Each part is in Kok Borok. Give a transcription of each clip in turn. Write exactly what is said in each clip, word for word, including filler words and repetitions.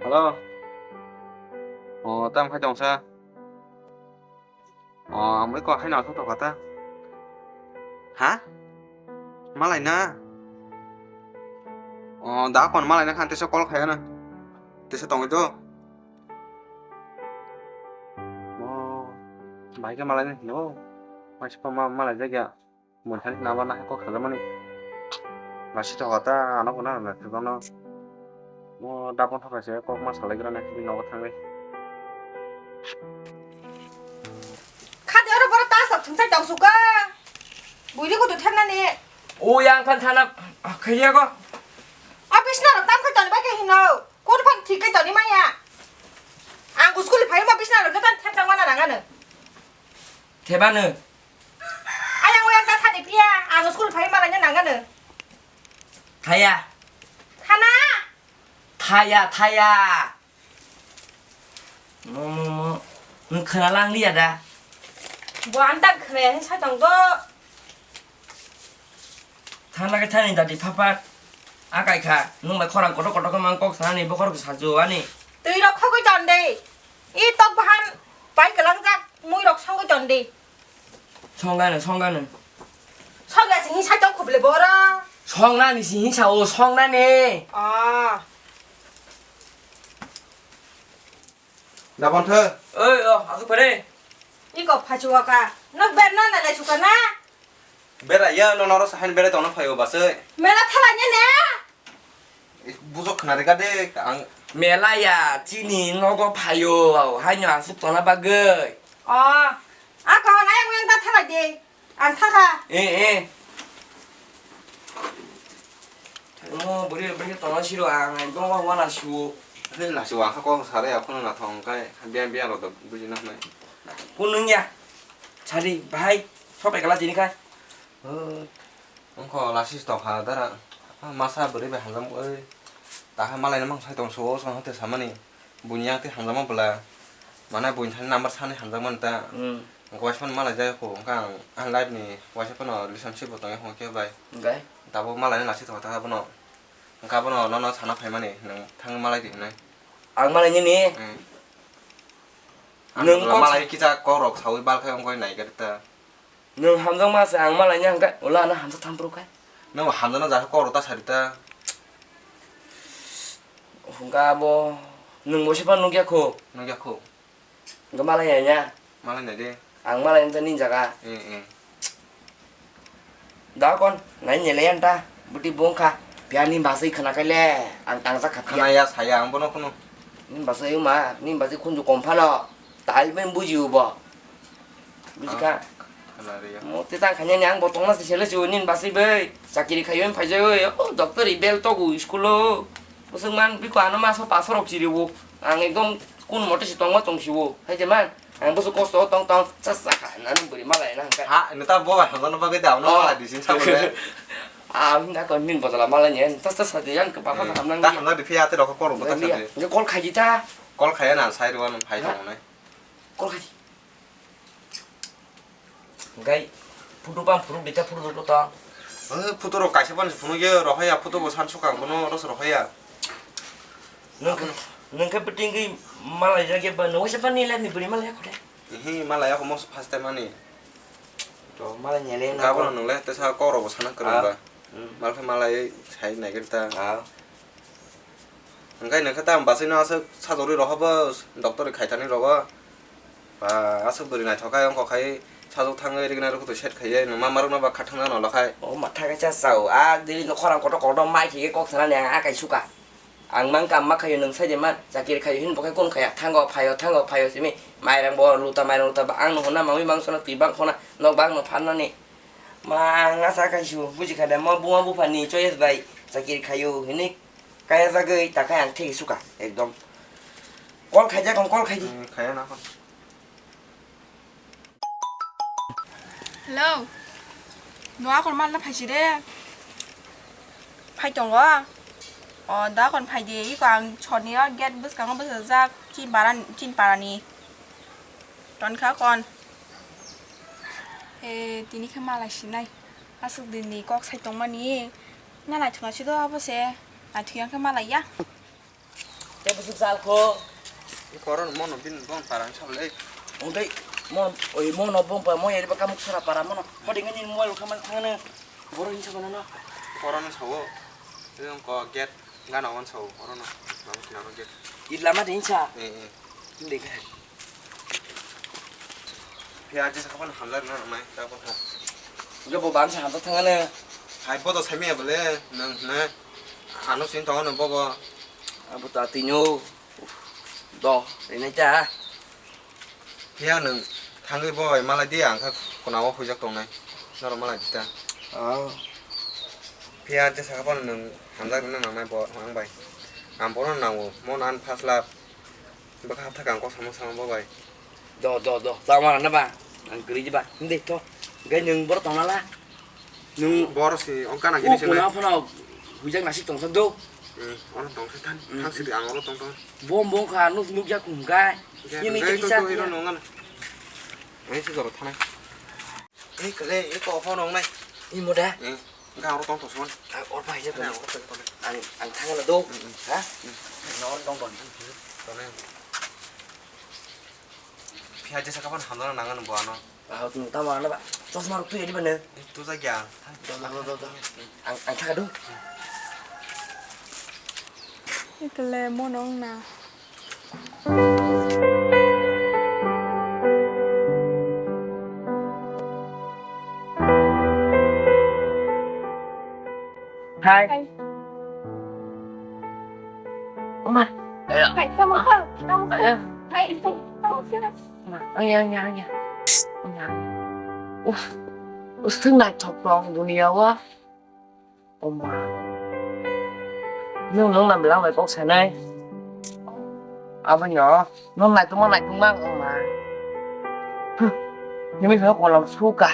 Hello. O, tamo khai tong sa? O, ang bai kok haino aswk tongkha ta. Ha? Malai na? O, da kon malai na khan tesa call khaya na. Tesa tongwi do. O, bai khe malai na hino. Mai se ma malai jakya. Mui thani naba na kok sajakmani. Lasi tongkha ta ano hwnna na thwkno. O, da kon thapa se kok ma salai grane bini nogo thangwi. Khadi oro boro ta sa thumsai tong suka. Buini kudu thannani. O yang khan thana khaiya go. A bisna rok tam khai toni bai khe hino. Kun phan thik khai toni maya. Ang school phai ma bisna rok tan thep tang mana nangano. Thebano. Ayang oyang ta thani piya. Ang school phai ma nangano. Thaya. Thana. Thaya, thaya. Mo, mo, mo. Nwng khwna lang liya da? Bo ang ta khwnaya hin sa tong do. Thana khe thani dadi phapak. Akai kha. Nwng bai khorang kotor kotor khe mang kok sanani bokhorok sajo ani. Twi rok khogwi ton de. I tok bahan pai kwlangjak mui rok songwi ton de. Songano, songano. Songya sing sa tong khuble boro. Songnani sing sa o, songnani. Ah. Dabon thw. Oi, o, aku pare. Iko phachuwa ka. Nok ber na na le chuka na. Bera ya no noro sahen bere tongna phayo basai. Mela thala ne ne. Bujok khna rega de ang. Mela ya chini nogo phayo haino asuk tona bagwi. O, a ko na yang yang ta thala de. Ang thakha. Eh, eh. Mo buri buri tongna siro ang, ang tongma wana suo. Hei, lasi wangkha kok sare, akhunu nathong kai, biang biang rok buji na hwnai. Kunung ya. Sari, bahai, sopai kala tini kai. Oh. Ongkho lasi tokha dara. Ah, masa buri bai hamjam oi. Taha malai no mang sai tong suo, song hote samani. Buini yang tei hamjakma bwla. Mana buini thani number sani hamjakmani ta. Hmm. Wngkha waisa phano malai jaya kho, wngkha ang, ang life ni waisa phano relationship bo tongya kho khe bai. Gai? Tabuk malai ni lasi tongkha ta bono. Wngkha bono nono sana phaimani, nwng thangwi malai di hinwi. Ang malai nini? Hmm. Ang nwng bwla kok malai sa- kisa kok rok sawi bal khai wngkha nai gari ta. Nwng hamjakma se ang malai ni hwnkhai, ulo ano hamjak thampru khai. Nwng hamjakna jakha kok rok ta sari ta. Hwnka abo nwng bo se phano nukya kho. Nukya kho. Hwnka malai ya ya. Malai nai de. Ang malai nta ni jaga. Eh, eh. Da kon, nai nyele yan ta. Buti bongkha. Piani basai khana kai le. Ang tangjak kha piya. Khana ya saya ang bono khunu. Ni basai ma, ni basai khunju kom phano. Tal ben buji ubo. Bujikha. Ah, khana re ya. Mo te tang khanya ni ang bo tongna se sele chu nin basi bai. Chakiri khayo phai jai oi. O doctor i bel to gu school o. Bosong man biko ano maso paso rok chiri o. Ang ekdom kun mote si tongma tong si o. Hai je man. Ang boso kosto tong tong sa sa kha nan buri malai na hangka. Ha, no ta bo ba hangno bagwi da no Oh. malai di sin sa bo le. Ah, hinda ko nin botala malai ni. Ta ta sa de yan ko pa pa Hmm. hamnang. Ta hamna di phiya te rok ko ro ta sa de. Nge call khai di ta. Call khaya na sai ro an phai Ha? tong nai. Call khai di. Gai, photo bang phuruk dita phuruk dita ta. Eh, photo rok kaisa bani phunuk ye rohaya, photo bo san sukang bono ros rohaya. Nung, nung khe betingwi malai jagya ba, nung se bani lani buri malai khode. Ehe, malai ako mos first time ani. To malai nyele na. Gabon nung le tesa koro bo sana kwrwng Ah. ba. Hmm. Mal khe malai sai nai geta. Ah. Hwnkhe nokhe tamo bwswino aswk sajagwi rohor bo doctor ni khaithani rogo. Ba, aswk bwrwi naithok khai wngkha khai sajagwi thangwi rignai rwkhe twi set khaiwi nwng ma marwkno ba kha thangna nolo khai. O matha kaisa chao, a dili no khorang kotor kotor mai khaiwi kok sanani ang a kaisuka. Ang mang kam ma khaio nwng sai de man, chakiri khaio hin bo khai kun khaya, thango phaio, thango phaio simi, mairang bo luta, mairang luta ba ang no honna mangwi mangso no twi bang khona, nok bang no phan nani. Ma ang asa kaisu, buji kha de, mo buma bupha ni choice bai chakiri khaio hinwi. Kaya jagwi takhai ang thegi suka ekdom. Call khaijak ang call khaidi. Hmm, khaya na kon. Hello. No akon malna phaisi de. Phai tongo. O da kon phai de iko ang chorni o gate bwskango bwsajak chin parani chin parani. Ton kha kon. E tini khe malai sinai. Aswk din ni kok sai tongmani. Na naithok na sido abo se. Naithok yang khe malai ya. Tei bwswk sal kho. Koron mono bin bon parang sabole. Ongtei mon oi mono bong pa mo yari ba kamuk sara para mono. Hodi ngani mobile khaman thangana. Boro hinsa banana. Koron sawo. Tei ongko gate gana on sawo. Orono. Lama kinaro gate. Id lama de hinsa. Eh, eh. Inde gari. Phiya jesa kapan hamlar na nai ta ko. Ga bo ban sa hamta thangana. Hai bo to sai me bole nang na. Ano sin to no bo bo. Abo ta tinyo. Do, rinai ta. Phiya nwng thangwi bo bai malai di, ang kha khuna o huijak tongnai. Norok malai di ta. Oh. Phiya jesa kapan nwng hamjak rwna nangnai bo ang bai. Ang bono nango, mon an phas lap. Bwkha hapthak ang kok samung samung bo bai. Do, do, do. Tama rana ba. Ang kwrwi di ba. Hindi to. Gai nwng boro tongna la. Nwng boro si ongka na o gini sini. Puna phano huijak nasik tongsa do. Hmm, oro tongsa than. Hmm. Thang sidi ang oro tong tong. Bom bom kha nuk nuk jak kum kai. Ya, ini gai tiki to sak to iro ya. Nongan. Ini si joro thanai. Eh, kale, eh, ko phone ong nai. Imo da? Eh, ga oro tong to son. Ah, or pai je. Oro tong to. Ang, ang thang la do. Hmm, hmm. Ha? Hmm. No tong tong. Tong nai. Phiya jesa kapan hamjana nangan bo ano. Ah, tamo ano ba. Chosma rok twi edi bane. Eh, tu ja gya. Do, do, do, do, do. Ang, ang thaka do. Ikle monong na. Hai. Hai. Oma. Ayo. Hai, kamu kau, kamu kau. Ayo. Hai, kamu kau. Oma, ayo, ayo, ayo. Oma. Uf. Uf, naithok tong dunia o. Oma. Nwng nwng nam lang bai kok sanai. Abono. Nwng naitokma naitokma wng ma. Huh. Nini khe kolam suka.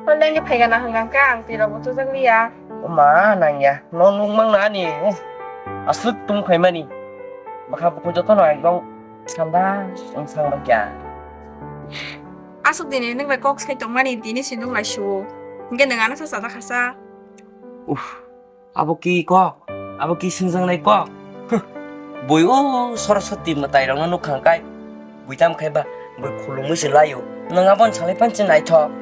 Online ni phaikha na hwnka khe ang twi rok bo chujak liya. Oma nangya. No nuk mang na ani. Aswk tung phaimani. Bwkha bukhuk jotono ekdom sanda wng sang rwkya. Aswk dini nwng bai kok sai tongmani tini si nuk lai su. Hwnkhe nwng ano sa chajak kha sa. Uff. Abo ki kok? Abo ki swngjaknai kok? Huh. Bui o Saraswati mwtai rokno nukha hwnkhe bui tam khai ba bui khulumwi se laio. Nwng aboni salai phan se naithok.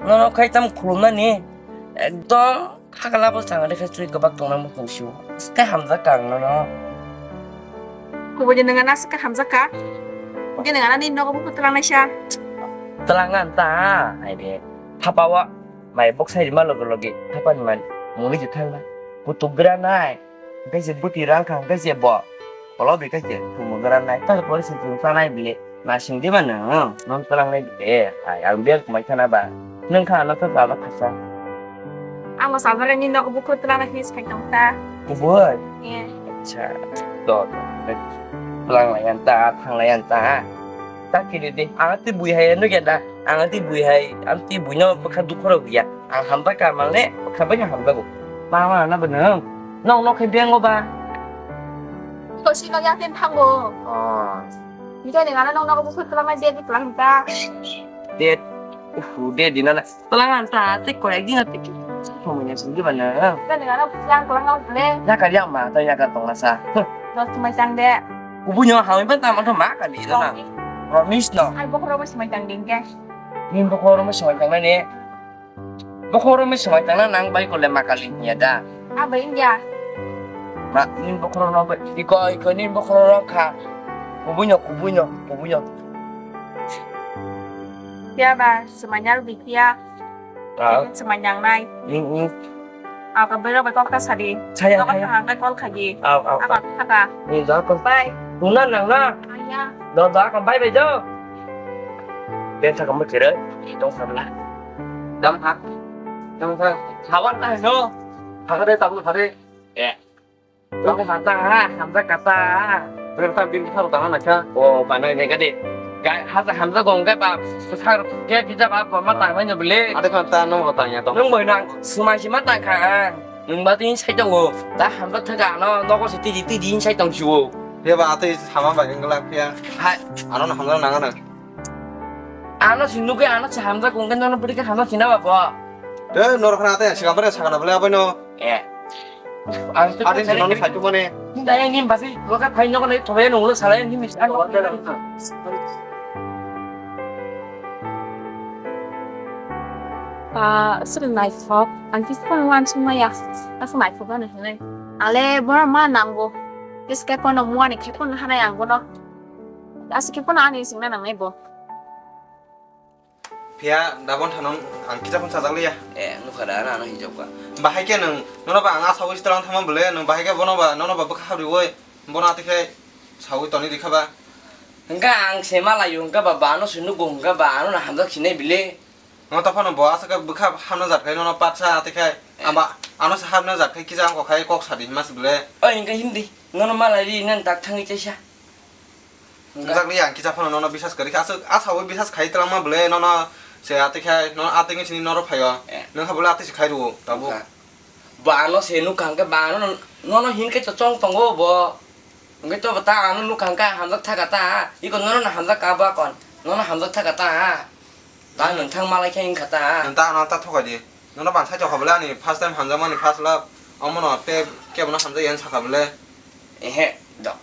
Nono khai tam khulumnani ekdom khakla bo chang rikha chui kwbak tongna muchung sio. Aswk khe hamjak kha ang nono. Kubui de nwng ano aswk khe hamjak kha? Hwnkhe nwng ano nini nogo buphuru twlangnai sa? Twlangna ta, hai de. Thapa o. Mai bok sai rima loge loge thapani man mungwi je thangna. Kutuk gra nai. Hingke je buti rang kha hingke je bo. Kolo bi khe je thumu gra nai. Tal pore se chung sanai bile. Na sing di mano. Non talang nai bile. Ai ang biar kumai thana ba. Nung kha ano thapa ba khasa. Ang bo sabare ni nok bukhuk tla na his khai tong ta. Kuboi. Ye. Acha. Do. Lang lai an ta, thang lai an ta. Ta kiri di. Ang ti bui hai no ya da. Ang ti bui hai, ang ti bui no bwkha dukhu rok ya. Ang hamjak ka male, bwkha bai hamjago. Ma ma na bwnung. Nong nok khe beng go ba. Tosi no ya tin thango. Oh. Ni jani ngana nong nok bwkha tla ma de di tla ta. De. Uhu, de di na na. Tla ngan ta, te koyak di na te. Somoi na sing di ba na. Jani ngana yang tla ngan le. Ya ka ya ma, ta ya ka tong na sa. Dos mai chang de. Kubu nyo ha mi ban ta ma to ma ka di na. Promise no. Ai bokhoro mai chang ding ke. Nin bokhoro mai chang na ne. Bokhoro mai chang na nang bai ko le ma ka li ya da. A bai ya. Ma nin bokhoro no bai. Iko iko nin bokhoro ro kha. Kubu nyo kubu nyo kubu nyo. Ya ba semanyal bi ya. Ah. Semanyang nai. Hmm hmm. Ako bero bai kok ta sadi. Saya, saya. Kok ta kol khaji. Aw, aw, aw. Ako thaka. Ni da ko. Bye. Tuna nang na. Aya. Do da ko bye bye do. Den thaka mo kere. Dong sabla. Dam ha. Dam ha. Hawan ta no. Thaka de tabu thare. Eh. Tamo hata ha, hamjak kata ha. Berta bin thar tang na kha. O, banai ne gade. Gai hata hamjak gong gai ba. Sar ke bija ba, ba ma tang na bele. Ade kan ta no tang ya to. Nung bai nang, sumai sima tang kha. Nung ba tin sai tongo. Ta hamjak thaga no, nogo se tiji tiji sai tong siwo. Ye ba atoi sama ba engla kya. Hai. Ano na hamjak nang na. Ano sinugui ano se hamjak gong gai no beri ke hamjak sina ba bo. Te norok na te sigamare sagana bele abai no. Eh. Ang tu ade sino no sai tu mane. Dai ni basi, waka phai nyogo nai thobai nunglo salai ni mis. Ah, sir naithok, ang kisa kono wansuk maya. Asa naithok ano hinai. Ale bora ma nango. Kis ke kono muani khe kono hanai ang bono. Asa khe kono ani singna nangnai bo. Phiya, da bon thanon ang kisa phone sajak liya. Eh, nukha da, ano, ano hinjok ba. Bahai khe nwng, nono ba ang asa wi strong thama bole, nwng bahai khe bono ba, nono ba bwkha habri wi, bono ati khe sawi toni rikha ba. Hwnkha ang se malayo, hwnkha ba, ba ano se nugo, hwnkha ba ano na hamjak sinai bile. Ngo to phano bo asa khe bwkha hamna jat khai nono patsa ati khai, eh, amba ano se hamna jat khai kisa ang kok khai kok sadi himas bole. Oi, hwnkha himdi, nono malai ri nan tak thangwi chaisa. Hwnkha. Hwnjakli ang kisa phano nono bisas kwrwi kha, aswk a sawi bisas khai twlangma bwle nono se atwi khai, nono atwngwi sini norok phaio. Eh. Nwng kha bwle atwi se khai rwo tabuk. Hwnkha. Bo ano se nukha hwnkhe ba ano nono hinkhe chochong tongo bo. Hwnkhe to bo ta ano nukha hwnkhe hamjak thaka ta. Iko nono hamjak ka bo akon. Nono hamjak thaka ta. Ta nwng thang malai khe wngkha ta. Nwng ta ano ta thokai di. Nono bang sai tokha bwle ani first time hamjakmani first love. Omono tei kebono hamjakya wng sakha bwle. Ehe, do.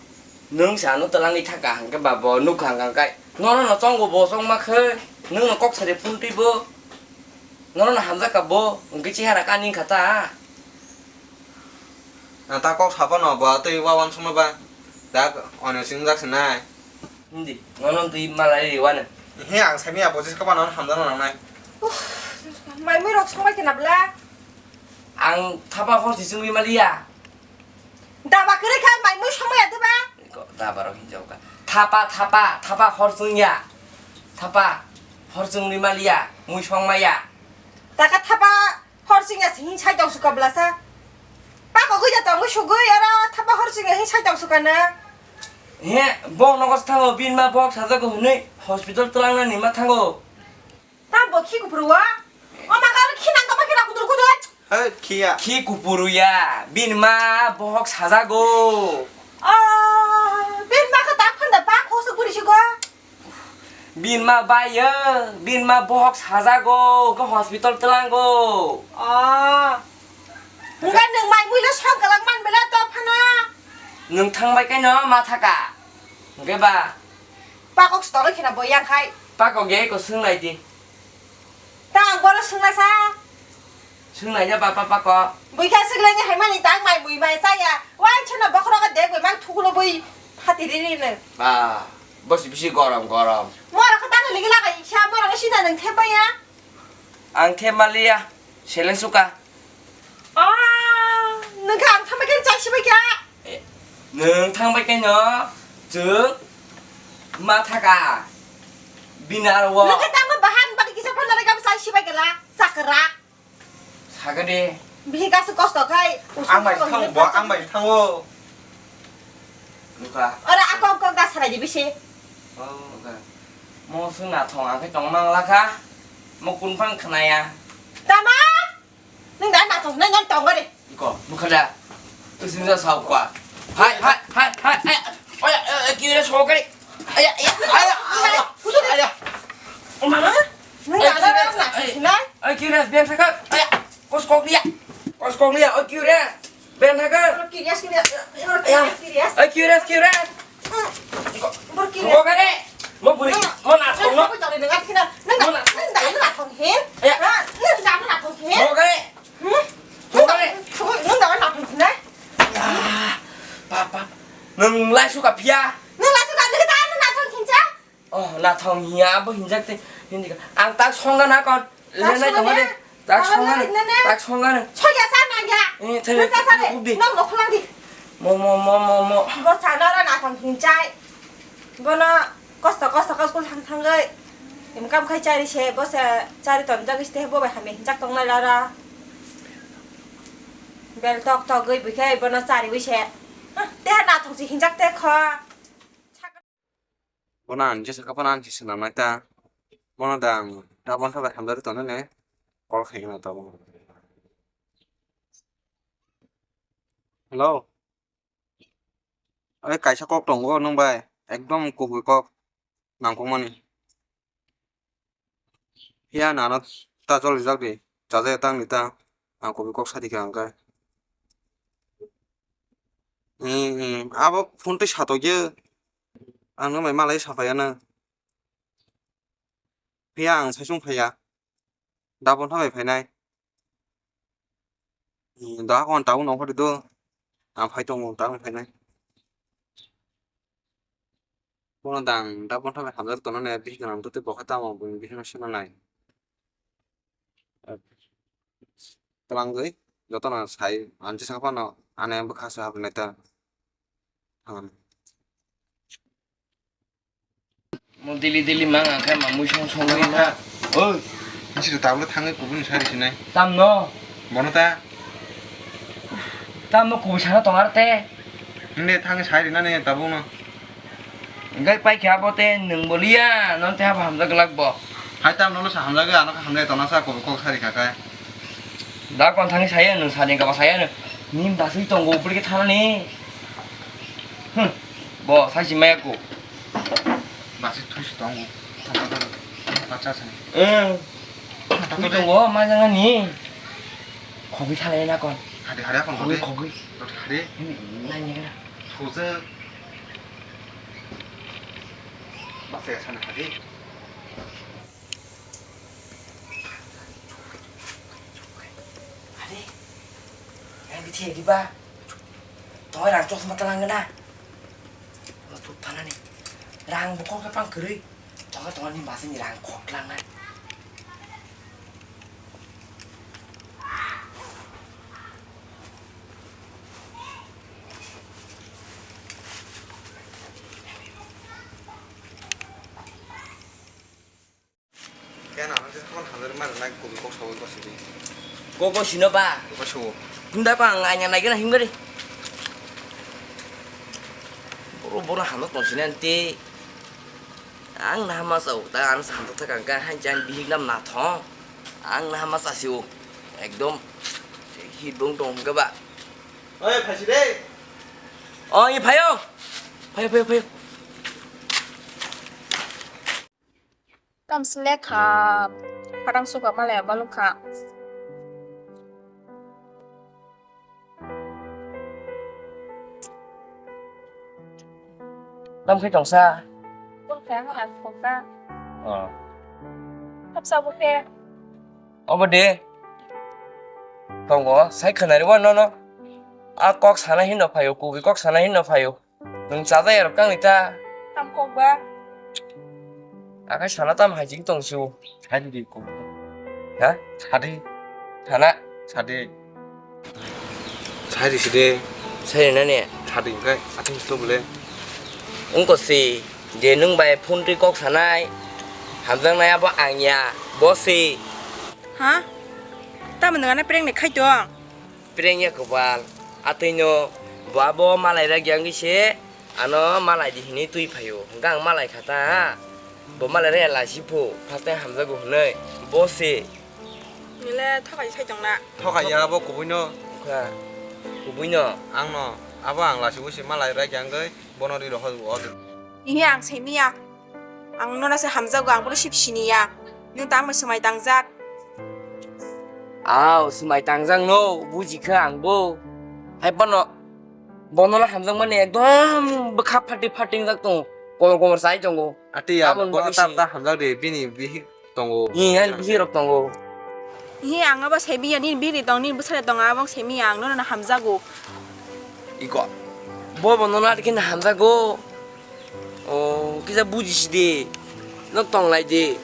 Nwng sa ano twlangwi thaka hwnkhe ba bo nukha hwnkha kai. Nono no chongo bo chongma khe. Nwng no kok sari phunti bo. Nono no hamjakka bo. Hwnkhe chihara kani wngkha ta. Ang ta kok saphano bo tei wawan songma ba. Dak ono singjak sinai. Hindi, nono twi malai riwano. He ang sami apo jis kapano hamdano nangnai. Uff, mai mui rok songbai kena bla. Ang thapa hor si songwi maliya. Daba kere kha mai mui songmaya diba? Ko daba rok hinjau ka. Thapa, thapa, thapa hor songya. Thapa hor songwi maliya, mui songmaya. Taka thapa Horsing ya sing sai tong suka belasa. Pako gui da tong sugui oro thapa horsing ya sing sai tong suka na. He, bok nogo thango, bin ma bok sajago hwnwi hospital twlangnani ma thango. Ta bo khi kupuru wa? O ma kar khi nang kama khi ra kudur kudur. He, khiya. Khi kupuru ya, bin ma bohok sajago. Ah, bin ma ka tak phanda pa khosuk buri sigo. Bin ma bayo, bin ma bohok sajago, hwnkhe hospital twlango. Oh. Hwnkhe nwng mai muilo song kwlak man bela to phano? Nwng thangbai khe no ma thaka. Hwnkhe ba? Pakok stolo khina bo yang khai. Pakok ge ko swnglai di. Ta ang bono swngna sa. Swngnaija bapa pako. Bui kha swnglaini hai mani tang mai bui mai chaya. Wai chana bokhoro ka dek bai mang thukulo bui phati ri ri no. Ba, bosi bisi gorom gorom. Mora ka tang ligi laga ikha mora ka sida nang thep ya. Ang thep maliya, seleng suka. Ah, nang ka ang thama khe chai sibai kya. Eh, nwng thangbai khe no, chwng ma thaka. Bini aro wo. Nang ka tang bahan bagi kisa phone nang ka chai sibai kala, sakra. Sagade. Bihi kasu kosto khai. Ang bai thango, bo ang bai thango. Nukha. Ora akok kok da sarai di bisi. Oh, nukha. Mo sung na thong ang khai tong mang lakha. Mo kun phang khnaya. Tama? Nung da na thong nang tong gari. Iko, nukha da. Using sa sau kwa. Hai, hai, hai, hai, hai. Oya, eh, eh, kira so gari. Aya, aya, aya, aya, aya. Mama, nang ada orang nak sini? Ay, kira, biar sekat. Aya, kos kok dia. Kos kok dia, ay, kira. Biar sekat. Orang kiri, kiri. Aya, ay, kira, kira. Orang kiri. Kok ada? Mau beri, mau nak, mau nak. Nang, nang, nang, nang, nang, nang, hin. Aya. Nang, nang, nang, nang, hin. Kok ada? Hmm? Kok ada? Nang, nang, nang, nang, hin. Ah, papa. Nang lai suka pia. Nang lai suka, nang, nang, nang, nang, hin cha. Oh, nathong hiya, abo hinjak te, hindi ka. Ang tak songga na kon. Lenai tongo de. Tak songga na. Tak songga na. Soya sa na ya. Eh, thai. Nang sa de. Nang lo khulang di. Mo, mo, mo, mo, mo. Bo sa na ra nathong hinjai. Bono kosto, kosto, kosto thang thangoi. Imkam khai chari se, bo se chari ton jagis te bo bai hamya hinjak tong lai lara. Bel tok tok goi bukhai bono chari wi se. Te nathong si hinjak te kho. Bono ang jesa kha, bono ang se swnam nai ta. Bono da ang tabon sabai hamjagwi tonwi ne call khaigwna tabuk. Hello. Oi, kaisa kok tongo nwng bai. Ekdom kubui kok nangkukmani. Phiya nano ta jol rijak di. Chajakya tang di ta. Ang kubui kok sadi kha hwnkhe. Hmm, hmm. Abo phone twi satokya. Ang no mai malai saphaiya na. Phiya ang saisung phaiya. Dabon thabai phainai. Hmm, da kon taun ongkhor do. Ang phai tongo, taun phainai. Bono dang, dabon thabai hamjak tono ne, bihik nang twi bokha tamo, bihik no sino nai. Twlangwi jotono sai, ang jesa phano ani bwkha se habnai ta. Thang. Mo dili dili mang ang khe ma mui song song wi na. Oi, nisi tablo thangwi kubun sari sinai. Tamno? Bono ta? Tamno kubun sana tongar te? Hinde thangwi sari na ne tabuk no. Enggak pai khe abo te nwng boliya, non te habo hamjak glak bo. Hai tam nono sa hamjak, ano kha hamjak tona sa kok kok sari kha kai. Da kon thangwi saya nwng sari kha ba saya nwng. Nim baswi tongo bwrwi khe thanani. Hm. Bo sai si maya ko. Baswi thui si tongo. Bacha sani. Eh. Thui tongo ma jangani. Khogwi thalai na kon. Hadi hadi kon khogwi khogwi. Khogwi. Nai ni na. Sojak. Baksa ya sana hadi. Hadi. Yang bithi ya diba. Toy rang chosma talang na. Lo tu tana ni. Rang bukong ka pang kiri. Tonga tonga ni masini rang khok lang na. Kaya na ang khe phone hamjak mani nai kubui kok sawi kok sidi. Kok kok sino ba? Kok sawo. Kunda ba ang anya nai gana himgari. Boro boro hamjak tong sini ante. Ang na hama sao ta ang sa hamjak thak ang ka han jan bihik nam na thong. Ang na hama sa siwo. Ekdom hit bong tong hingka ba. Oi phaisi de. Oi phayo. Phayo phayo phayo. Tam selek ha, padang suka malaya baluk ha. Tam khe tongsa? Bul khe ang ang khokha. Oh. Hapsa bul khe. Obo de. Tongo, sai khwnari wa nono. A kok sana hinno phaio, kubui kok sana hinno phaio. Nwng chajak ya rok kang ni ta? Ham kok ba? Akai sana tam hai jing tong su. Hai di ko. Ha? Sadi. Sana. Sadi. Sai di sidi. Sai na ne. Sadi kai. Ating sto bole. Ungko si. Je nwng bai phone twi kok sanai. Hamjak nai abo ang ya. Bo si. Ha? Tamo nwng ana prank ni khai tong? Prank ya kwbal. Atwi no bo abo malai rak yang se ano malai di hinwi twi phaio. Hwnkhe ang malai kha ta. Bo malai rak ya lasi phu. First time hamjago hwnwi. Bo se. Nile thokai sai tong na. Thokai ya abo kubui no. Kha. Kubui no. Ang no. Abo ang lasi bo se malai rak yang goi. Bono ri rohor o. Ihi ang semiya. Ang nono se hamjago, ang bono sip siniya. Nwng tamo swmai tangjak? Aw, swmai tangjak no, buji kha ang bo. Hai bono, bono no hamjak mani ekdom bwkha phating phating jak tongo. Komor komor sai tongo. Ati ya, aboni bono bagwi tam se. Ta hamjak de, bini bihik tongo. Hi, hai bihik rok tongo. Hi, ang abo semiya, nini bihik tong, nini bwsari tong, abo semiya, ang nono hamjago. Iko. Bo bo nono ari khe hamjago. O, kisa buji si de. No tong lai de.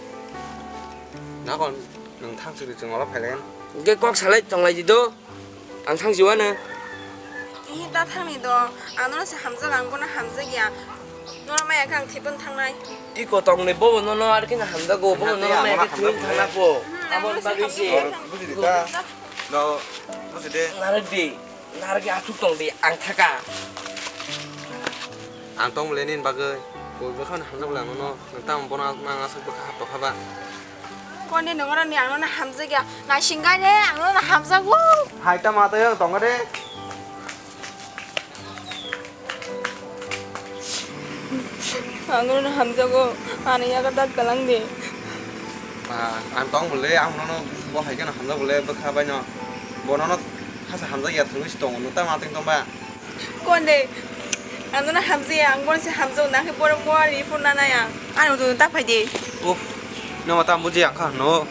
Nakon, nwng thang sidi chwng olo phai lai. Ge kok salai tong lai di do. Ang thang jiwano. Ih, ta thangni do. Ang nono se hamjak, ang bono hamjak ya. Nono maya khe ang thibon thangnai. Iko tongni bobo nono ar khe hamjago, bobo nono maya khe thibon thangna po. Hmm, aboni bagwi se. Buji di ta. No, buji de. Narwk di. Narwk di, athuk tong di, ang thaka. Ang tong le nini bagwi. Bo bwkha no hamjak le ang nono. Nwng tamo bono nang aswk bwkha hap tokha ba. Koni nung oro ni ang nono hamjak ya. Naisingga de ang nono hamjago. Hai ta ma ta yang tongo de. Ang nono hamjago. Ani yaga dat galang de. Ma, ang tong bole, ang nono bo hai khe no hamjak bole bwkha bai no. Bo nono hasa hamjak ya thungwi si tongo. Nung ta ma teng tong ba. Konde, ang dono hamjaya, ang bono se hamjao, nang khe borok mo ani phone nanai ang. Ani udu ta phai di. Uff, no mata buji ang kha no.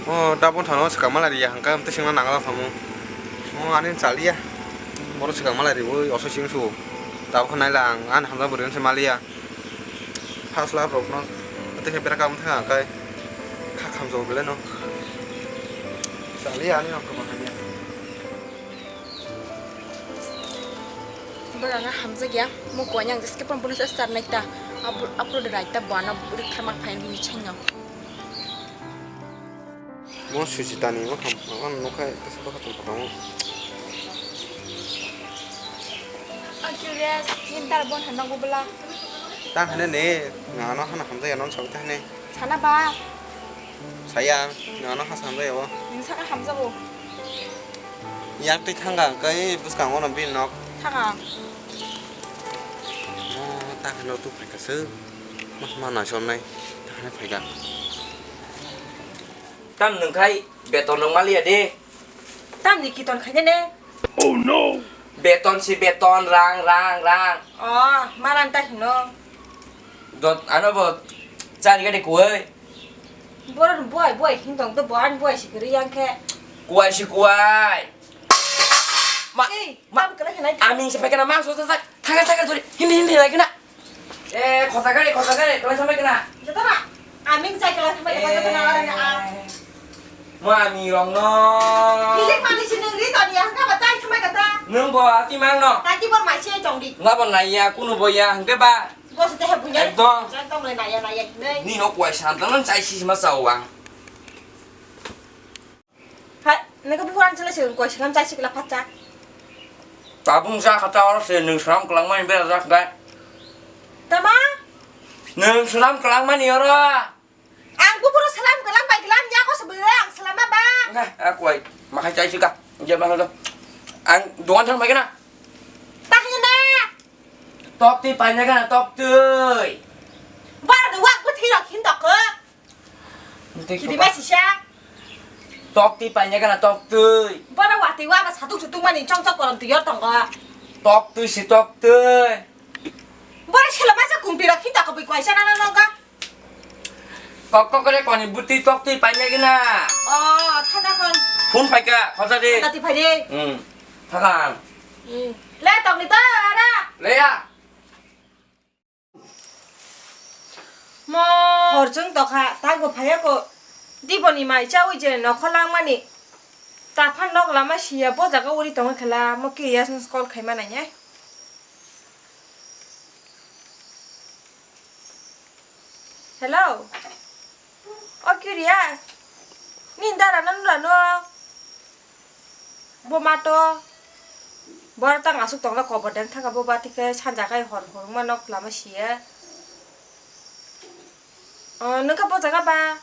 O, da bon thano swkang malai ya, ang kha tei singna nangala thamu. O, ani chaliya. Boro swkang malai ri, oi, oso sing su. Da bon nai la ang, ani hamjak bwrwi se maliya. Phasla rokno tei khe bera kam thang kai kha khamjao belai no. Chali ani rok kwbang hamya. Bora na hamjak ya, mo kwanya ang jeske pon bonus star naita. Apro de raita bana buri khamak phain bini chengno. Mo Suchitani mo kham, mo nukha, tesa bwkha tong kotongo. Akyu res, yin tal bon hanang bubula. Tang hane ne, ngano hana hamjaya non sawi ta hane. Sana ba. Saya, ngano hasa hamjaya o. Ning saka hamjabo. Yak tei thanga kai bwskango no bil nok. Thanga. Mo ta hano tu phaika se. Mas ma na somnai. Ta hane phaika. Tam nwng khai beton nwng maliya de. Tamni kiton khainai ne? Oh no! Beton si beton, rang, rang, rang. Oh, maran ta hino. Dot ano bo chari gade kuwai. Boron buai buai hin tong to bo an buai si kiri yang khe. Kuwai si kuwai. Ma, ei, ma, tam kala khanai. Aming se paikana mang so sa sa. Thaga thaga duri. Hindi hindi lagi na. Eh, khota gari, khota gari, kala sampai kena. Jotona, aming chai kala sampai kena, jotona orang na. Mo ami rong no. Hilik mani si nung ri toni ya, hangka ba chai sampai kata. Nung bo ati mang no. Tati bor mai si jong di. Nga bo nai ya, kunu bo ya, hangke ba. Bo sete he bunya. Ekdom. Jang tong le nai ya, nai ya, nei. Ni no kuai san tong chai si ma sa wang. Hai, nengka bukuran chila si kuai silam chai sikla phacha. Tabung sa kata oro se nung salam kelang mani bera jak dai. Tama? Nung salam kelang mani oro. Ang bukuro salam kelang bai kelang ya ko sebera ang salam ba. Nggak, aku ai. Makai chai sika. Dia mahal tu. Ang doan thang bai kena. Tah ni na. Tok tui pai na kena tok tui. Bar de wak buthi rok hin tok ko. Kidi mai sisa. Tok twi paina gana tok twi. Bora wati wa ba satung sutung mani chong chok korom twi yor tongo. Tok twi si tok twi. Bora selo masa kumpi rok hinta ko bui kwaisa na na noga. Tok tok kore koni buti tok twi paina gana. Oh, thana kon. Phone phaika, khosa de. Thana ti phai de. Hmm. Thakan. Hmm. Le tok ni to ara. Le ya. Mo. Hor chwng tokha, tak bo phaiya ko. Diboni mai chawi je nokho langmani. Taphang nok lama siya, bo jaga uri tongo khela, mo kiriya song call khaima nanya. Hello. O kiriya. Ni dara no nula no. Bo ma to, bor tang asuk tongla kobor deng thaka bo ba tike sanja kai hor hor ma nok lama siya. O, nungkha bo jaga ba.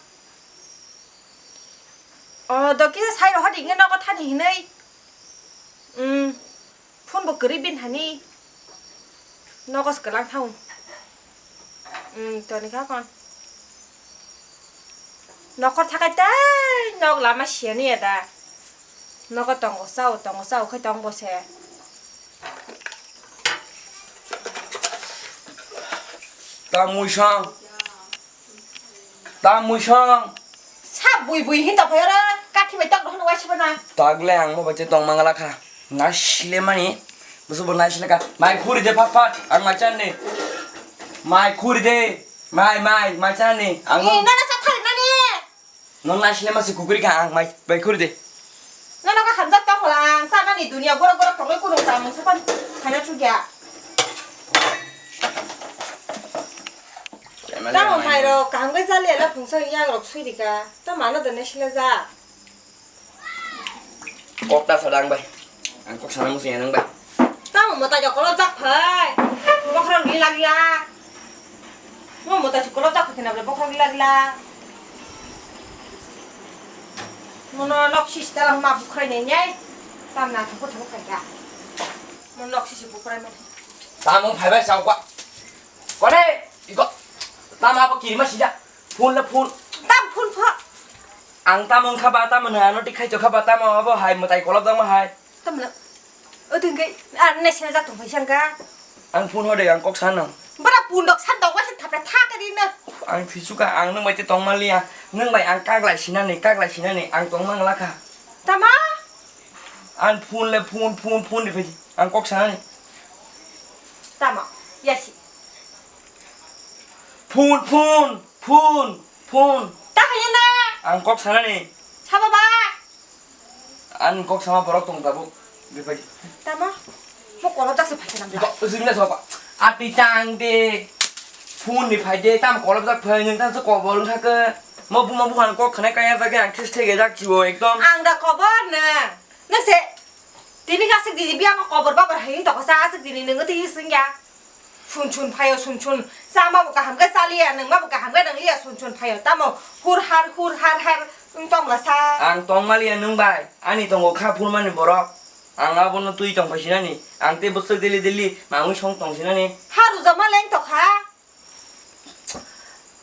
O, doki sai rohor ringe nogo thani hinui. Um, phone bo kwrwi bin hani. Nogo se kwlang thang. Hmm, toni kha kon. Nokhor thakai tei nok lama siyani ya da. Nogo tongo sao, tongo sao khai tong bo se. Ta muisang. Ta muisang. Sa bui bui hin tong phai oro, kathi bai tok rohno wai sibana. Tagle ang mo bache tong mangala kha. Nai sile mani, busu bo nai sile kha. Mai khuri de phat phat, ang mai chan ni. Mai khuri de. Mai, mai, mai chan ni. Ang ni, nana sa thari nani. Nong nai sile masi kukuri kha, ang mai, mai khuri de. Nana ka hamjak tong phala, ang sa nani dunia gorok gorok tongoi kunung ta mung sapan khaina chukya. Tamo mai rok kaham gai jali ala phungsa yang rok sui rika. Ta mano de nai sile ja. Kok ta sadang bai. Ang kok sana musi yang bai. Tamo mata jokolo jak phai. Bokhorok ni lagya. Mo mata jokolo jak phai na bokhorok ni lagla. Mono nok sis talang ma bukhrai ne nyai. Tam na thangko thangko khai ka. Mo nok sis bukhrai ma. Tamo phai bai sao kwa. Kore, iko. Tamo abo kirima sida. Phone la phone. Tam phone pho. Ang tamo wngkha ba, tamo nang ano tikhai tokha ba, tamo abo hai mwtai kolok dangma hai. Tam na. Othwngkhe ar nai sina jak tong phaisa wngkha. Ang phone hode, ang kok sanang. Bora pundok san dok waisa thapra tha kari na. Ang thwichukha, ang nwng bai tei tongmaliya. Nwng bai ang kaglai sinani, kaglai sinani ang tongmang lakha. Tama? Ang phone le phone, phone, phone ni phaidi. Ang kok sanani. Tama? Yasi. Phone, phone, phone, phone. Ta khaina? Ang kok sanani. Saba ba? Ang kok sama borok tong tabuk. Bebagi. Tama? Mo kolok jak se phaikhe nang. Ujung na soba. Ati tang de. Phone ni phai de, tam kolok jak phai, nung tam se kobor wng kha ke. Mo buma buhan kok khanai kaya jak ang thes thege jak chibo ekdom. Ang da kobor na. Nang se. Tini ka aswk dini biyang kobor babar hai wng tokha sa aswk dini nung tei swngya. Sun sun phaio, sun sun. Chama bo kaham khe chaliya, nungma bo kaham khe nungliya, sun sun phaio. Tamo hur har, hur har har wng tongla sa. Ang tongmaliya nwng bai, ani tongo kha phurmani borok. Ang abono twi tong phaisinani. Ang tei bwswk dili dili mamwi song tongsinani. Ha rujama leng tokha.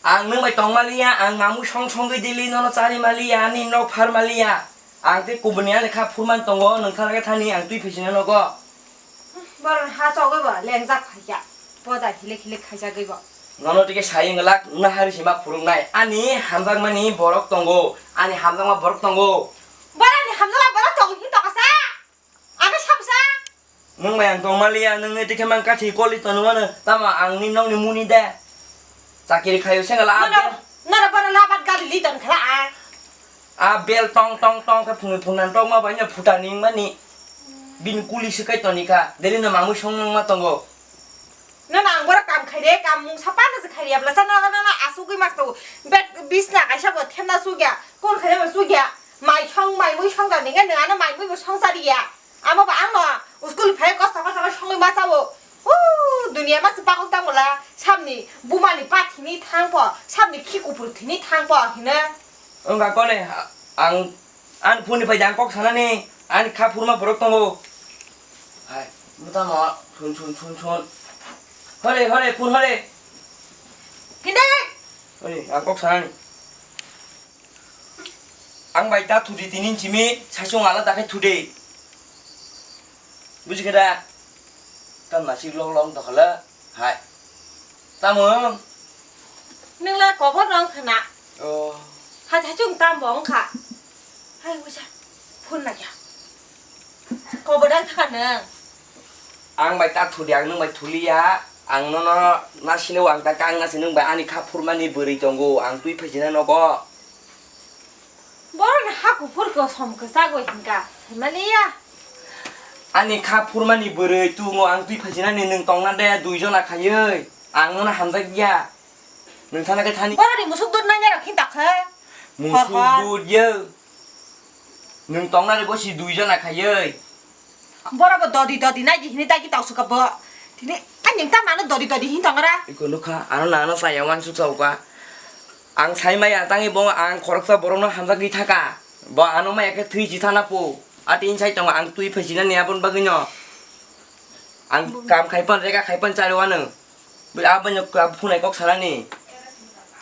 Ang nwng bai tongmaliya, ang mamwi song songwi dili nono chari maliya, ani nok phar maliya. Ang tei kubuni ani kha phurmani tongo, nwng thana khe thani ang twi phaisina nogo. Borok ha chogwi bo lengjak phaikha. Boda hilik hilik khaijagwi bo. Nono tike sai wngwlak, wngna hari sima phuruknai. Ani hamjakmani borok tongo. Ani hamjakma borok tongo. Borok ni hamjakma borok tongo hin tokasa? Ano sabsa? Nwng bai ang tongmaliya, nwng tike mang kathi koli tonwano. Tamo ang ni nokni muni de. Chakiri khayo sengala. Nono, nono bono labat gari lidon khala ang. A bel tong tong tong khe phunui phunani tongma bai no phuta ni wngmani. Bini kuli swkai tonika. Deli no mamui song nangma tongo. Nono ang borok kam khai de, kam mung sapa no se khai ya bla sa nono nono asugui mas to. Bet bisna kaisa bo themna sugya. Kon khai ma sugya. Mai song mai mui song da ninga nang ano mai mui bo song sa riya. Amo ba ang no school phai kosto kosto songui ma sao. Uu, dunia ma se pakok tang bwla, samni bumani pathini thang pho, samni khi kupur thini thang pho, hino. Wngkha kone, ang, ani phone ni pai ang kok sanani, ani kha phurma borok tongo. Hai, muta mo, sun, sun, sun, sun. Hore, hore, phone hore. Hinde. Hore, ang kok sanani. Ang bai ta thudi tini simi, saichung alada khe thudi. Buji khe da? Tam nasik long long tokhala. Hai. Tamo? Nwng le kobor rong khna. Oh. Hai, hai, chung tam bo wngkha. Hai, wisa. Phone na kya? Kobor dai thaka nwng. Ang bai ta thudi, ang nwng bai thuliya. Ang nono na sini ang ta kang na sini nwng bai ani kha phurmani bwrwi tongo. Ang twi phaisina nogo. Borok ni ha kuphur kosom kwchagwi hinka, saimaliya. Ani kha phurmani bwrwi tungo ang twi phaisinani nwng tongna de dui jona khaiwi. Ang nono hamjak ya. Nwng thana khe thani. Borok ni musuk dut nanya rok hinta khe. Musuk Hor hor. Dut ye. Nwng tongna de bosi dui jona khaiwi. Borok bo dodi dodi nai di hini dagi tau suka bo. Tini ani ta mano dodi dodi hin tongra. Iko nukha, ano nano saya wansuk sauka. Ang sai maya tangwi bo ang khoroksa borokno hamjakgwi thaka. Bo ano maya khe thwi chi thana po. Ati insai tongo ang twi phaisina ni aboni bagwi no. Ang kam khai pan rega khai pan chari wano. Bo aboni phunai kok sanani.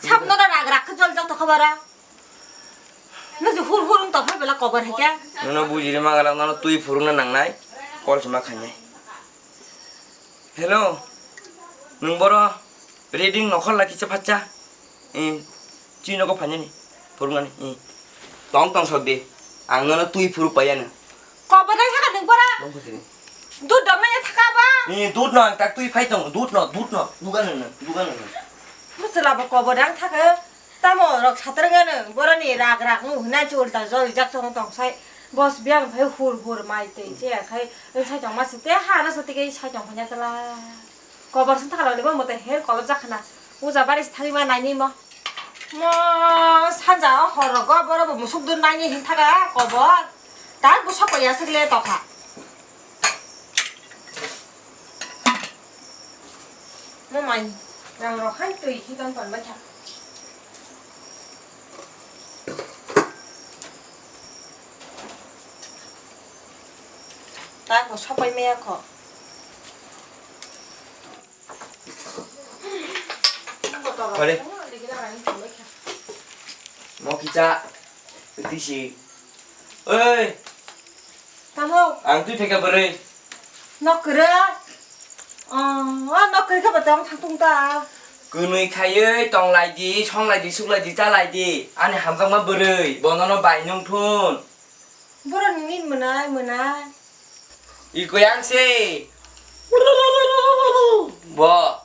Sab no da rag rak khe jol jang tokha bara. Nang se hur hur wng tong phai bela kobor hai khe. Nono bujiri ma gala, nono twi phurungna nangnai, call se ma khainai. Hello, nwng boro reading nokhor la kisa phacha. Eh, chini nogo phainani, phurungnani. Eh. Tong tong sok di, ang nono twi phuruk pai ano. Kobor dai thaka nwng bora. Tong khotini. Dud dong nai thaka ba. Eh, dud no ang tak twi phai tong, dud no, dud no, dugan no, dugan no. Muchla ba kobor dang thaka. Tamo rok satrang ano, boroni rak rak wng hwnwi ulta jol rijak chong tong sai. Bos biyang phai hur hur mai twi che khai wng sai tong ma se te ha no sa tike sai tong phanya tala. Kobor sa thaka le bo mote her kobor jak khna. Uja bari se thangwi ma nai ni mo. Mo sanja o hor rogo boro bo musuk dun nai ni hin thaka kobor. Tak bo sokoi ya sik le tokha. Mo mai, rang rok hai twi khi ton ton bai kha. Tak bo sopai maya kho. Kore. Mo kicha, tisi. Oi. Tamo. Ang twi theka bwrwi. Nok kwrwi? Oh, oh, nok kwrwi khe bo tong thang tung ta. Kwnwi khaiwi tong lai di, song lai di, suk lai di, cha lai di. Ani hamjakma bwrwi, bono no bai nung thun. Borok ni nin mwnai, mwnai. Iko yang se. Bo.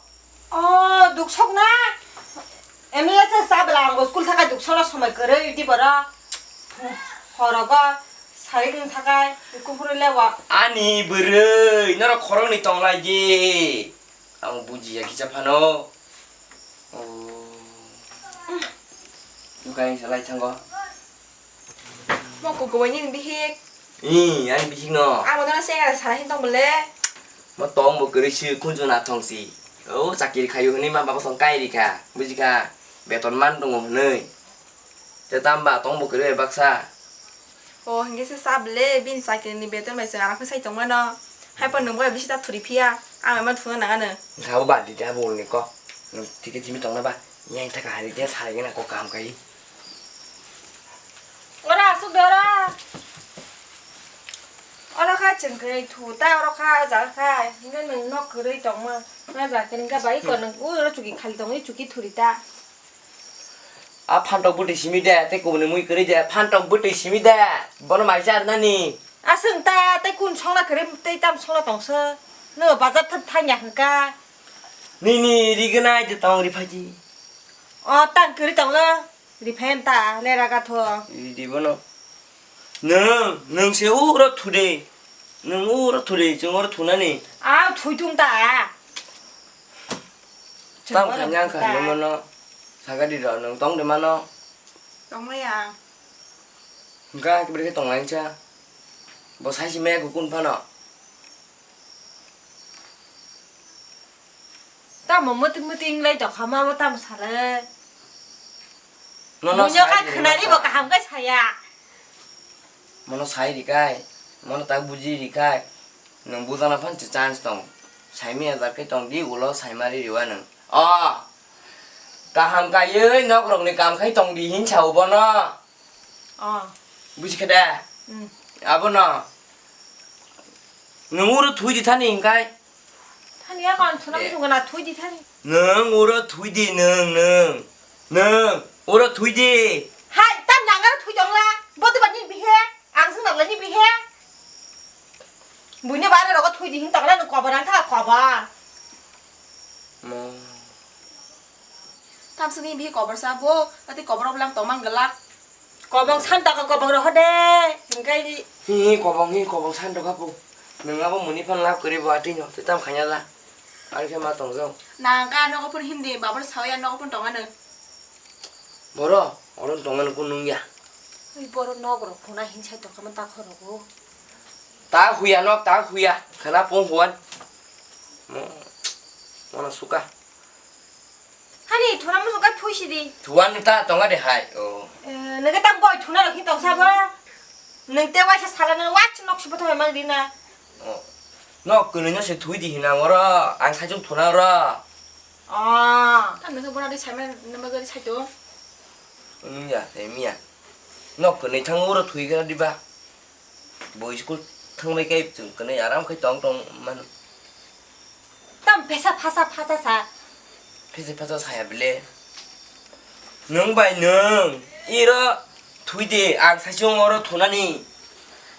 Oh, duksok na? M L S sa bela ang school thakai duksok na somoi kwrwi di borok. Horogo sari wng thakai kuphuru lewa. Ani bwrwi, norok khoroknwi tong lai di. Ang bujiya kisa phano. Oh. Dukai salai thango. Mo kukubai nini bihik. Ih, ani bihik no. Abo no se ara sara hin tong bole. Mo tong bo kwrwi si khunju na thong si. O chakiri khayu hwnwi ma baba song kai ri kha. Buji kha. Beton man tongo hwnwi. Te tamba tong bo kwrwi baksa. O hingke se sa bole bini chakiri ni beton bai se ara phai sai tong mano. Hai pon nungbo bisi ta thuri phiya. Ang ma thuna nang ano. Kha bo ba di da bo ni ko. Nung tike jimi tong na ba. Yang ta ka hari dia sari na ko kam kai. Ora asuk de ora. Ora kha chwng kwrwi thu ta oro kha ja kha. Hingke nwng nok kwrwi tongma. Na ja khe hingke bai ko nwng ui oro chuki khali tongwi chuki thuri ta. A phantok bwtwi simi de, tei kubuni mui kwrwi de, phantok bwtwi simi de. Bono mai cha rwnani. Aswng ta tei kun songla kwrwi tei tam songla tongso. Nwng bazar thang thangya hwnkha. Nini riganai de tong ri phaji. O tang kwrwi tongo. Riphen ta, lera gatho. Ridi bono. Nwng, nwng se uro thude. Nwng uro thude, chwng oro thunani. A, thui thung ta. Tam kha nyang kha, nwng mano. Sagadi ro, nwng tong de mano. Tong maya. Hwnkha, kibri khe tong lai cha. Bo sai si me kukun phano. Tamo mwtwng mwtwng lai tongkha, ma bo tamo sale. Nono Muino sai ka di khwnani masa. Bo kaham khe saya. Mono sai rikai, mono tak buji rikai. Nwng bujana phan se chance tong. Saimi ajar khe tong di ulo saimari riwa nwng. O! Kaham kaiwi nok rokni kam khai tong di hinsa ubono. Oh. Buji khe da? Hmm. Abono. Nwng uro thui di thani hingkai. Thani ya kon thuna Eh. Thungna thui di thani. Nwng uro thui di nwng nwng. Nwng uro thui di. Hai, tam nang aro thui dong la. Bote ba ni bihe. Ang sung nang la ni bihe. Buine bare rogo thui di hin tong la nwng kobo nang tha kobo. Mo. Tam sini bihe kobo sa bo, ati kobo rok lang tong mang gelak. Kobong san tokha kobong rohor de, hingkai di. Hi, hi, kobong, hi, kobong san tokha po. Nwng abo muni phan love kwrwi bo atwi no, tei tam khanya la. Ari khe ma tong jao. Nang ka nogo phun hindi, babur sao ya nogo phun tong ano. Boro, oro tong ano kun nung ya. Ui, boro nok rok phuna hin sai tokha man ta khoro go. Ta huya nok, ta huya. Khana pung huan. Mo, mona suka. Hani, thuna muchung khe phui sidi. Thuan ta tonga de hai. Oh. Eh, nang tam boi thuna rok hin tong sabo. Nang te waisa sala nang wach nok sibo thoi mang dina. Oh. Nok kunu no se thui di hina oro. Ang sai chung thuna oro. Oh. Tam nang bona de sai man nama gari sai to. Nung ya, te miya. Nok kunu thang oro thui gara diba. Bo school thangbai khe chwng kwnwi aram khe tong tong mano. Tam phesa phasa phasa sa. Phesa phasa saya bile. Nwng bai nwng iro thui de, ang saisung oro thunani.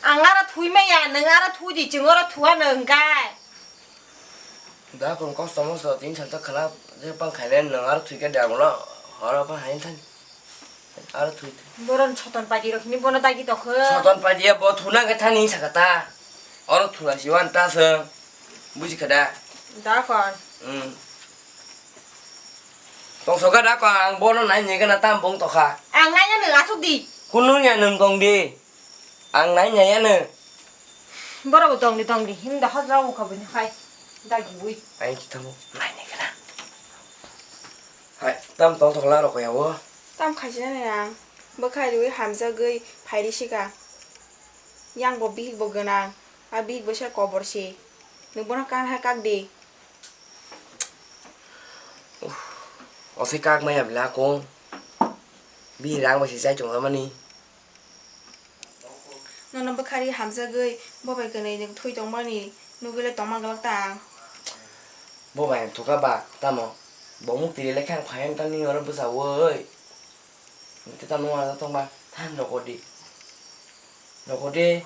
Ang aro thui maya, nwng aro thui di, chwng oro thua nwng kai. Da kon kosto mosto tin salta khana je pang khaile nwng aro thui khe da bono oro pang hain thani. Aro thui. Boron soton paidi rok hini bono dagi tokho. Soton paidi ya bo thuna khe thani saka ta. Oro thuna si wan ta se. Buji kha da? Da kon. Hmm. Tong soka da kon ang bono nai nai gana tam bong tokha. Ang nai ya nwng asuk di. Kunu ya nwng tong di. Ang nai nai ya nwng. Boro bo tong di tong di him da hajra u kha bini hai. Dagi bui. Ai ki tamo nai nai gana. Hai, tam tong thok la rok ya o. Tam khaisina ni ang. Bwkha riwi hamjagwi phairi sika. Yang bo bihik bo gwnang. A bihik bo se kobor si. Nwng bono kan hai kak di. O se kak maya bla kong. Bihik rang bo se chai tong mani. Nono bwkhari hamjagwi bobai kwnwi nwng thwi tongmani Nugwi le tongma glak ta ang. Bo bai ang thuka ba, tamo? Bo muk tiri le khe ang phai ang tang nini oro bwsa oi. Tei tamo wana tongma, than rokodi. Rokodi.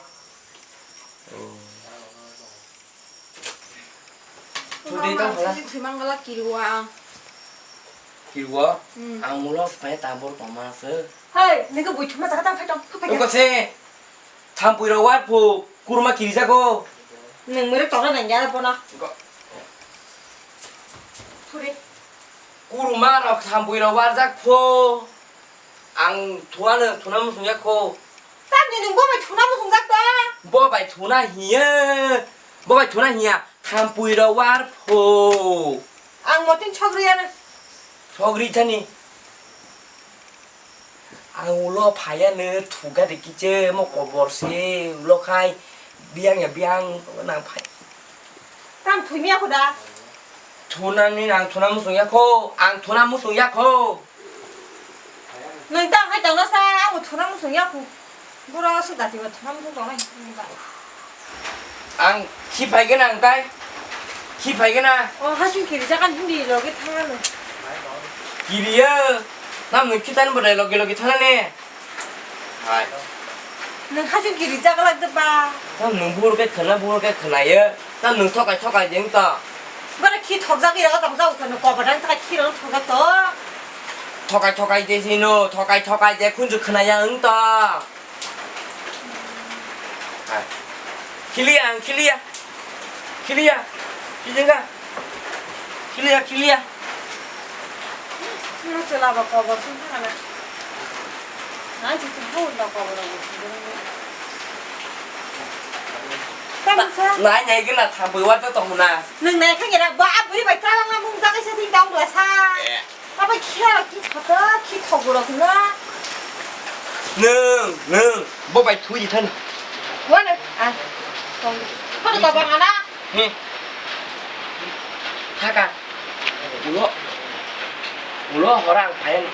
Oh. Thudi tong phala. Sisi thwi man glak kiriwa ang. Kiriwa? Hmm. Ang mulo phai tabor tongma se. Hei, nini bui thuma jaga tang phai tong, phai phai. Ungko se. Thampui rok war phu, kuruma kirijago. Nwng mwrwk tokla nangya bono. Go. Thuri. Kuruma rok thampui rok warjak phu. Ang thuano, thuna muchung ya kho. Tamni nwng bo bai thuna muchung jak ta? Bo bai thuna hiya. Bo bai thuna hiya. Thampui rok war phu. Ang motin chok riya na. Chok ri thani. Ang ulo phaiya no thuga de kiche mo kobor se ulo khai biang ya biang nang phai. Tam thumi ya khuda. Thuna ni ang thuna musung ya kho, ang thuna musung ya kho. Nang tam hai tang sa, ang thuna musung ya kho. Bura su dati ba thuna musung tong nai. Ang khi phai gana ang tai. Khi phai gana. O, hasing kiri jakan hindi loge thangano. Kiriya. Nam nung khitan bodai loge loge thana ne. Hai. Nung hasing kiri jagalak de ba. Nam nung buru ke khana, buru ke khana ye. Nam nung thokai thokai jeng ta. Bara khi thok jagi ra tong jao khana ko badan ta khi rong thok to. Thokai thokai je sino, thokai thokai je khunju khana ya ang ta. Hai. Khilia, ang khilia. Khilia. Kijengga. Khilia, khilia. Nang chwla ba kobor sung thangana. Nang chwla ba kobor sung thangana. Tamo sa? Nai, nai, gana thampui wa to tong na. Nang nai kha gana ba buri bai kalang na mung jagai sa thing dong la sa. Eh. Abo khe aro ki thata, ki thogo rok no. Nwng, nwng, bo bai thui thani. Wano, ah, tong. Kono to bang ana. He. Thaka. Ulo. Ulo horang phayan.